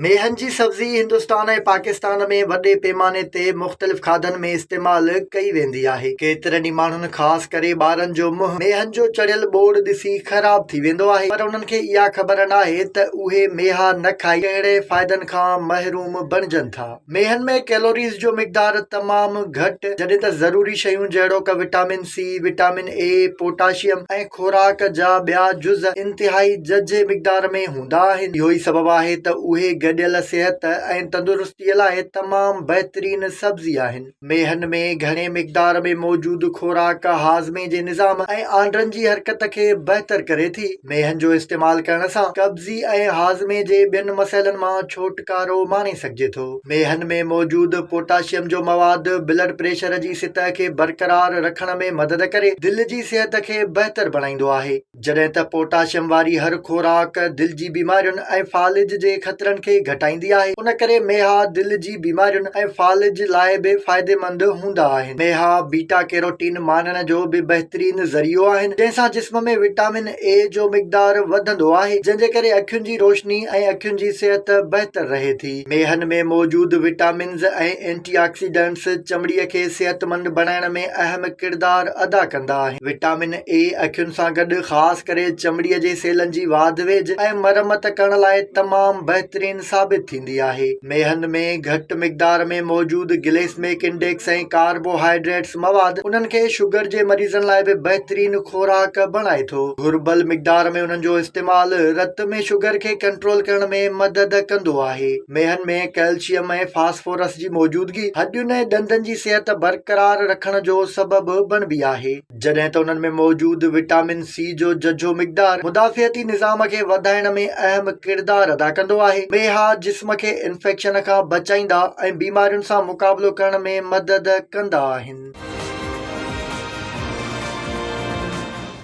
ميهن جي سبزي هندستان ۽ پاڪستان ۾ وڏي پيماني تي مختلف کاڌن ۾ استعمال ڪئي ويندي آهي. ڪيترن ئي ماڻهن خاص ڪري ٻارن جو منهن ميهن جو چڙهيل ٻوڙ ڏسي خراب ٿي ويندو آهي پر انهن کي اها خبر ناهي ته اهي ميها نه کائي ڪهڙي فائدن کان محروم بڻجن ٿا. ميهن ۾ ڪيلوريز جو مقدار تمام گهٽ جڏهن ته ضروري شيون جهڙوڪ vitamin C, vitamin A, potassium ۽ خوراڪ جا ٻيا جز انتهائي ججهي مقدار ۾ هوندا آهن. اهو ئي سبب آهي ته اهي گڏيل صحت ۽ تندرستي لاء تمام بهترين سبزي آهن. ميهن ۾ گهڻي مقدار ۾ موجود خوراڪ هاضمي جي نظام ۽ آنڊن جي حرڪت کي بهتر ڪري ٿي. ميهن جو استعمال ڪرڻ سان قبضي ۽ هاضمي جي ٻين مسئلن مان ڇوٽڪارو ماڻي سگهجي ٿو. ميهن ۾ موجود پوٽاشيم جو مواد بلڊ پريشر جي سطح کي برقرار رکڻ ۾ مدد ڪري دل جي صحت کي بهتر بڻائيندو آهي. جڏهن ته پوٽاشيم واري هر خوراڪ دل جي بيمارين ۽ فالج جي خطرن کي گهٽائيندي آهي، ان ڪري ميها دل جي بيمارين ۽ فالج لاء به فائديمند هوندا آهن. ميها بيٽا ڪيروٽين ماڻڻ جو به بهترين ذريعو آهن، جنهن سان جسم ۾ وٽامن اي جو مقدار وڌندو آهي، جنهن جي ڪري اکين جي روشني ۽ اکين جي صحت بهتر رهي ٿي. ميهن ۾ موجود وٽامنز ۽ اينٽي آڪسيڊنٽس چمڙي کي صحتمند بڻائڻ ۾ اهم ڪردار ادا ڪندا آهن. وٽامن اي اکين سان گڏ خاص ڪري چمڙي جي سيلن جي واڌ ويجهه ۽ مرمت ڪرڻ لاء تمام بهترين ثابت ٿيندي آهي. ميهن ۾ گهٽ مقدار ۾ موجود گليسميڪ انڊيڪس ۽ ڪاربوهائيڊريٽس مواد انهن کي شگر جي مريضن لاء به بهترين خوراڪ بڻائي ٿو. گهربل مقدار ۾ انهن جو استعمال رت ۾ شگر کي ڪنٽرول ڪرڻ ۾ مدد ڪندو آهي. ميهن ۾ ڪئلشيم ۽ فاسفورس جي موجودگي هڏين ۽ ڏندن جي صحت برقرار رکڻ جو سبب بڻبي آهي. جڏهن ته انهن ۾ موجود وٽامن سي جو ججهو مقدار مدافعتي نظام کي وڌائڻ ۾ اهم ڪردار ادا ڪندو آهي. ميها جسم کي انفيڪشن کان بچائيندا ۽ بيمارين سان مقابلو ڪرڻ ۾ مدد ڪندا آهن.